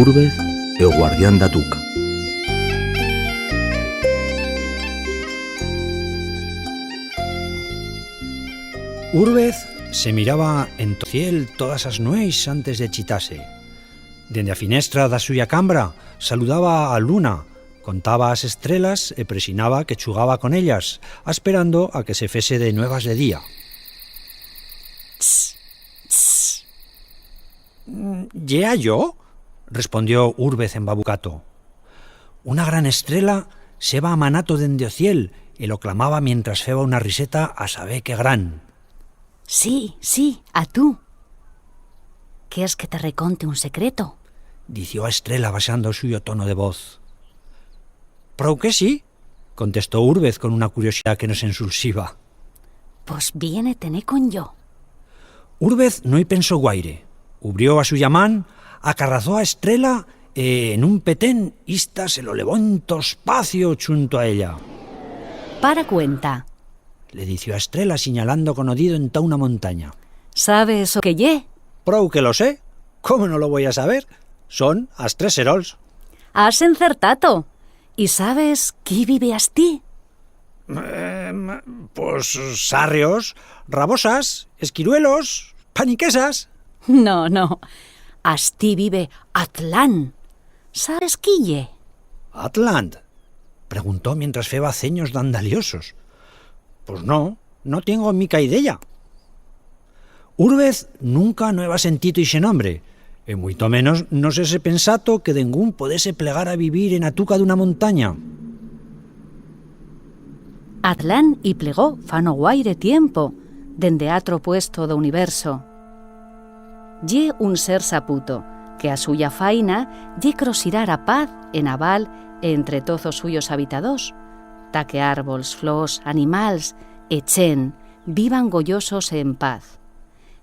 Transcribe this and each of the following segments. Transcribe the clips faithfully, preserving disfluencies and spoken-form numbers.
Urbez, el guardián d'a tuca. Urbez se miraba enta o ciel todas as nueits antes de chitar-se. Dende a finestra d'a suya cambra saludaba a luna, contaba as estrelas e presinaba que chugaba con ellas, asperando a que se fese de nuevas de día. Tss, tss. Mm, ye a yo? Respondió Urbez embabucato. Una gran estrela s'heba amanato dende o ciel e lo clamaba mientras feba una riseta a saber qué gran. Sí, sí, a tu. Quiers que te reconte un secreto? Dició a estrela baixando o suyo tono de voz. Prou que sí, contestó Urbez con una curiosidat que no s'ensulsiba. Pos viene, tené con yo. Urbez no i pensó guaire. Ubrió a suya man, acarrazó a estrela e, en un petén, ista se lo levó enta o espacio chunto a ella. Para cuenta, le dició a estrela sinyalando con o dido enta una montanya. Sabes o que ye? Prou que lo sé. Cómo no lo voi a saber? Son as tres serols. Has encertato. Y sabes qui vive astí? Em, pos sarrios, rabosas, esquiruelos, paniquesas. No, no. Astí vive Atlan. Sabes qui ye? Atlan? Preguntó mientras feba cenyos dandaliosos. Pos no, no tiengo mica idea. Urbez nunca no heba sentito ixe nombre, e muito menos no s'hese pensato que dengún podese plegar a vivir en a tuca d'una montanya. Atlan i plegó fa no guaire tiempo, dende atro puesto d'o universo. Ye un ser saputo, que a suya faina ye crosirar a paz en aval entre toz os suyos habitadors, ta que arbols, flors, animals e chent vivan goyosos e en paz.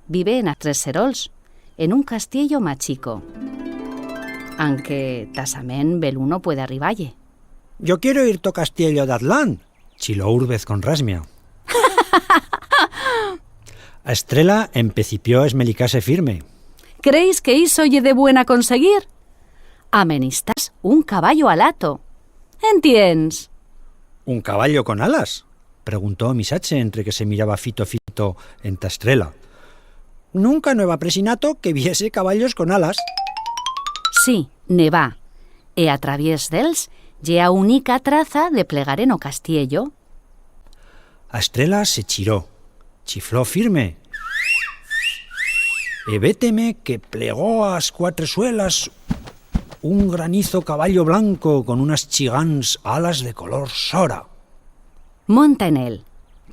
Vive en as tres serols, en un castiello machico. Anque tasament beluno puede arribar-ie. Yo quiero ir t'o castiello d'Atlan, chiló Urbez con rasmia. A estrela empecipió a esmelicar-se firme. Creis que ixo ye de buena conseguir? Amenistas un caballo alato. En tiens? Un caballo con alas? Preguntó o misache entre que se miraba fito fito enta estrela. Nunca no heba presinato que viese caballos con alas. Sí, ne va. E a traviés d'els ye a unica traza de plegar en o castiello. A estrela se chiró, chifló firme. E véteme que plegó as cuatro suelas un granizo caballo blanco con unas chigants alas de color sora. Monta en él.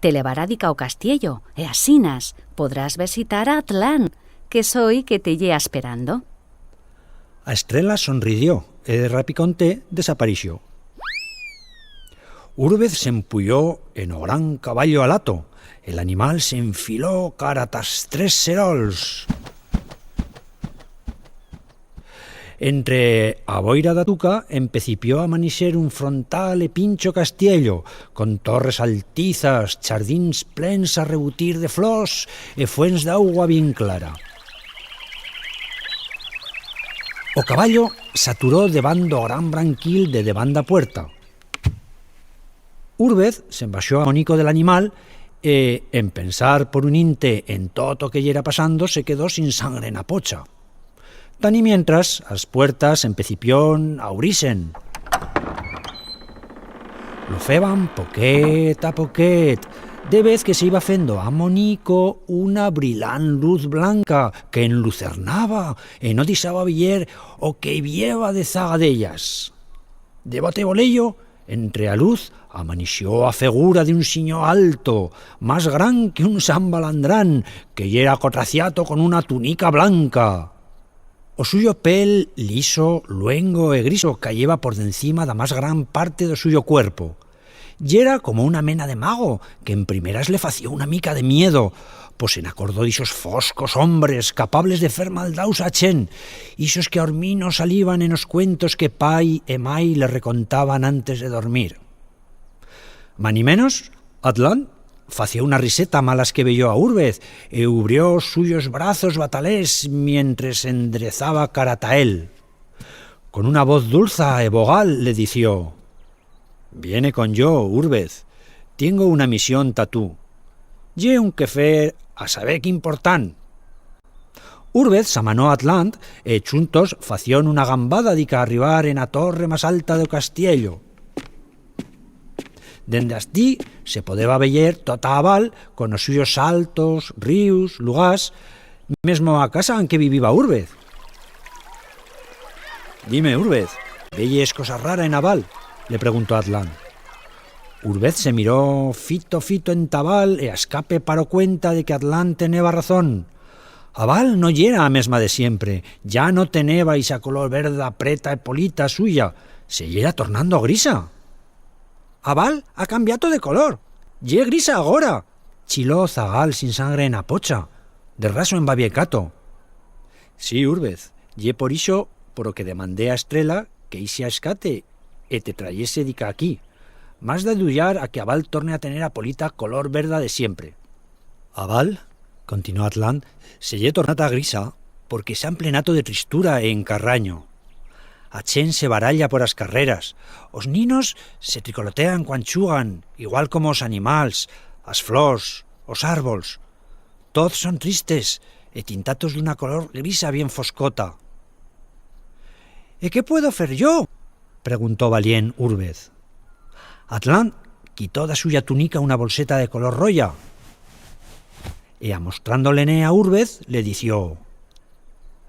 Te levará dica o castiello, e asinas podrás vesitar a Atlan, que soi que te ye asperando. A estrela sonridió e de rapiconte desaparició. Urbez s'empuyó en o gran caballo alato. El animal s'enfiló cara tas tres serols. Entre a boira d'a tuca empecipió a amanixer un frontal e pincho castiello, con torres altizas, chardins plens a rebutir de flors e fuents d'augua bien clara. O caballo s'aturó debant d'o gran branquil de debant d'a puerta. Urbez se'n baixó a monico de l'animal e, en pensar por un inte en tot o que yera pasando, se quedó sin sangre en a pocha. Tanimientras, as puertas empecipión a urir-se'n. Lo feban poquet a poquet, de vez que se iba fendo a monico una brilant luz blanca que enlucernaba e no dixaba vier o que i heba dezaga d'ellas. De bote boleyo, entre a luz, amanixió a fegura d'un sinyor alto, mas gran que un sant balandrán, que yera cotraciato con una tunica blanca. O suyo pel liso, luengo e griso cayeba por dencima d'a mas gran parte d'o suyo cuerpo. Yera como una mena de mago, que en primeras le fació una mica de miedo, pos se'n acordó d'ixos foscos hombres capables de fer maldaus a chent, ixos que a hormir no saliban en os cuentos que pai e mai le recontaban antes de dormir. Manimenos, Atlan fació una riseta malas que veyó a Urbez e ubrió os suyos brazos batalers mientres s'endrezaba cara ta él. Con una voz dulza e vogal le dició: «Viene con yo, Urbez. Tiengo una misión ta tu. Ye un quefer a saber qué important». Urbez s'amanó a Atlant e chuntos fación una gambada dica arribar en a torre mas alta d'o castiello. Dende astí se podeba veyer tota a val con os suyos saltos, ríos, lugars, mesmo a casa en que viviba Urbez. «Dime, Urbez, veyes cosa rara en a val?», le preguntó Atlant. Urbez se miró fito, fito enta a val e a escape paró cuenta de que Atlant teneba razón. A val no yera a mesma de siempre, ya no teneba ixa color verda, preta e polita suya, se yera tornando grisa. «A val ha cambiato de color. Ye grisa agora», chiló o zagal sin sangre en a pocha, de raso en babiecato. «Sí, Urbez, ye por ixo por o que demandé a Estrela que ixe a escate e te trayese dica aquí. M'has d'aduyar a que a val torne a tener a polita color verda de siempre». «A val», continuó Atlant, «se ye tornata grisa porque s'ha emplenato de tristura e encarranyo. A chent se baralla por as carreras, os ninos se tricolotean cuan chugan, igual como os animals, as flors, os arbols. Toz son tristes e tintatos d'una color grisa bien foscota». «E qué puedo fer yo?», preguntó valient Urbez. Atlant quitó d'a suya tunica una bolseta de color roya e, amostrándole-ne a Urbez, le dició: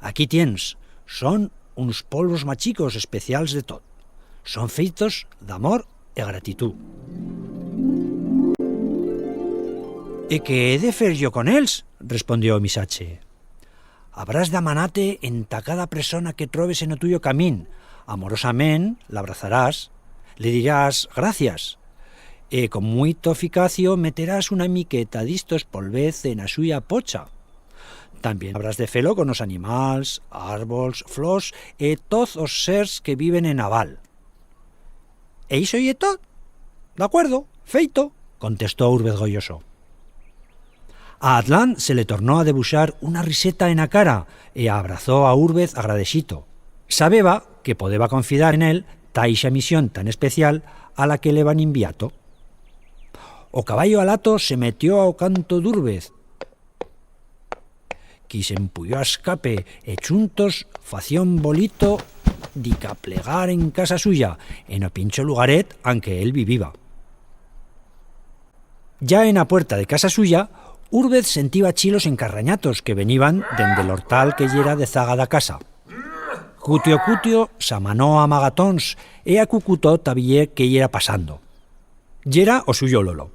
«Aquí tiens, son uns polvos machicos especials de tot. Son feitos d'amor e gratitut». «E qué he de fer yo con ells?», respondió o misache. «Habrás d'amanar-te enta cada persona que trobes en o tuyo camín. Amorosament l'abrazarás, le dirás gracias, e con muito ficacio meterás una miqueta d'istos polvez en a suya pocha. Tamién habrás de fer-lo con os animals, arbols, flors e toz os sers que viven en a val». «E ixo ye tot? D'acuerdo, feito», contestó Urbez goyoso. A Atlant se le tornó a debuixar una riseta en a cara e abrazó a Urbez agradeixito. Sabeba que podeba confidar en él ta ixa misión tan especial a la que l'heban inviato. O caballo alato se metió a o canto d'Urbez, qui se'n puyó a escape e chuntos fación bolito dica plegar en casa suya, en o pincho lugaret an que él viviba. Ya en a puerta de casa suya, Urbez sentiba chilos encarranyatos que veniban dende l'hortal que yera de zaga d'a casa. Cutio-cutio s'amanó a amagatons e acucutó ta viyer qué yera pasando. Yera o suyo lolo.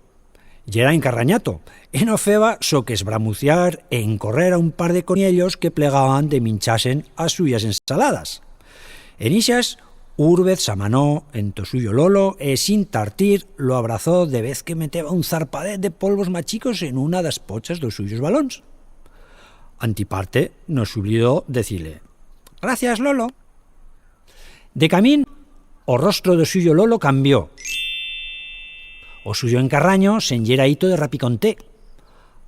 Yera encarranyato, e no feba soque esbramuciar e encorrer a un par de coniellos que plegaban de minchar-se'n as suyas ensaladas. En ixas, Urbez s'amanó enta o suyo lolo e, sin tartir, lo abrazó de vez que meteba un zarpadet de polvos machicos en una d'as pochas d'os suyos balons. Antiparte no s'oblidó decir-le: «Gracias, lolo». De camín, o rostro d'o suyo lolo cambió. O suyo encarranyo se'n yera ito de rapiconté.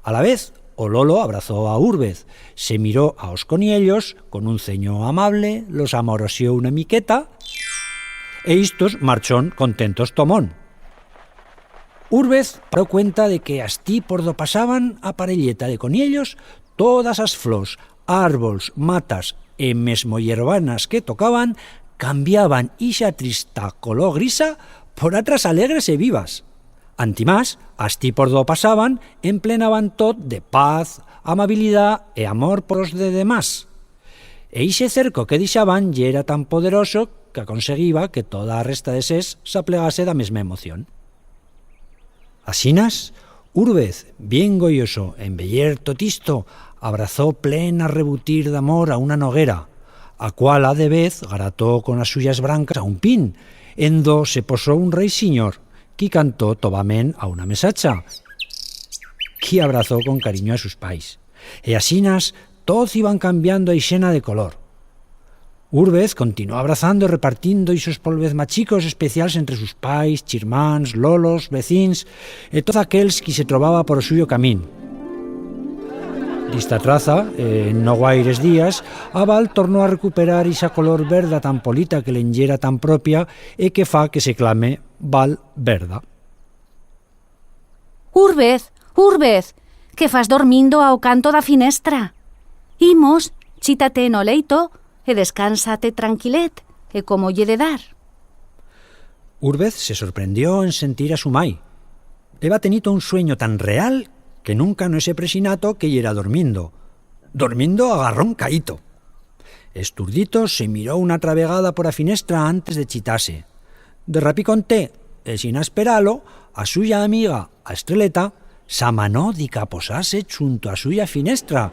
Alavez, o lolo abrazó a Urbez, se miró a os coniellos con un cenyo amable, los amorosió una miqueta, e istos marchón contentos tomón. Urbez paró cuenta de que astí por do pasaban a parelleta de coniellos, todas as flors, arbols, matas e mesmo yerbanas que tocaban cambiaban ixa trista color grisa por atras alegres e vivas. Antimás, astí por do pasaban, emplenaban tot de paz, amabilidat e amor por os de demás. E ixe cerco que dixaban yera tan poderoso que aconseguiba que toda a resta de sers s'aplegase d'a mesma emoción. Asinas, Urbez, bien goyoso en veyer tot isto, abrazó plen a rebutir d'amor a una noguera, a cual a de vez grató con as suyas brancas a un pin, en do se posó un rei sinyor, qui cantó tobament a una mesacha, qui abrazó con carinyo a sus pais. E asinas, toz iban cambiando a ixena de color. Urbez continuó abrazando e repartindo ixos polvez machicos especials entre sus pais, chirmans, lolos, vecins e toz aquels qui se trobaba por o suyo camín. Ista traza, eh, en no guaires días, a Val tornó a recuperar ixa color verda tan polita que le'n yera tan propia e que fa que se clame Val Verda. Urbez, Urbez, que fas dormindo a o canto d'a finestra? Imos, chita-te en o leito e descansa-te tranquilet, e como ye de dar. Urbez se sorprendió en sentir a su mai. Heba tenito un suenyo tan real que nunca no hese prexinato que yera dormindo. Dormindo a garrón caíto. Esturdito se miró una atra vegada por a finestra antes de chitar-se. De rapiconté, e sin asperar-lo, a suya amiga, a estreleta, s'amanó dica posar-se chunto a suya finestra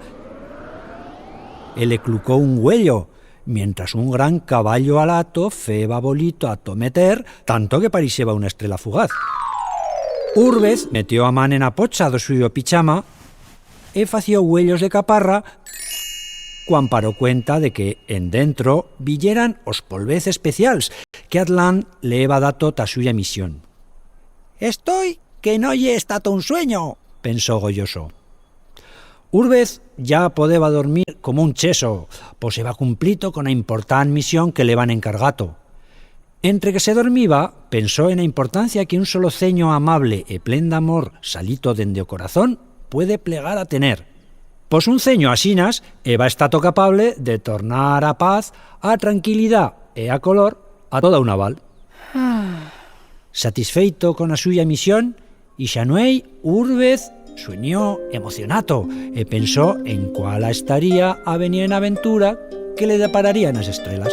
e le clucó un uello, mientras un gran caballo alato feba bolito a tot meter, tanto que parixeba una estrela fugaz. Urbez metió a man en a pocha d'o suyo pichama e fació uellos de caparra cuan paró cuenta de que en dentro viy'eran os polvez especials que Atlan le heba dato ta suya misión. «Estoi que no ye estato un suenyo», pensó goyoso. Urbez ya podeba dormir como un cheso, pos heba cumplito con a important misión que le heban encargato. Entre que se dormiba, pensó en a importancia que un solo cenyo amable e plen d'amor salito dende o corazón puede plegar a tener. Pos un cenyo asinas heba estato capable de tornar a paz, a tranquilidat e a color a toda una val. Satisfeito con a suya misión, ixa nueit Urbez suenyó emocionato e pensó en cuala estaría a venient aventura que le depararían as estrelas.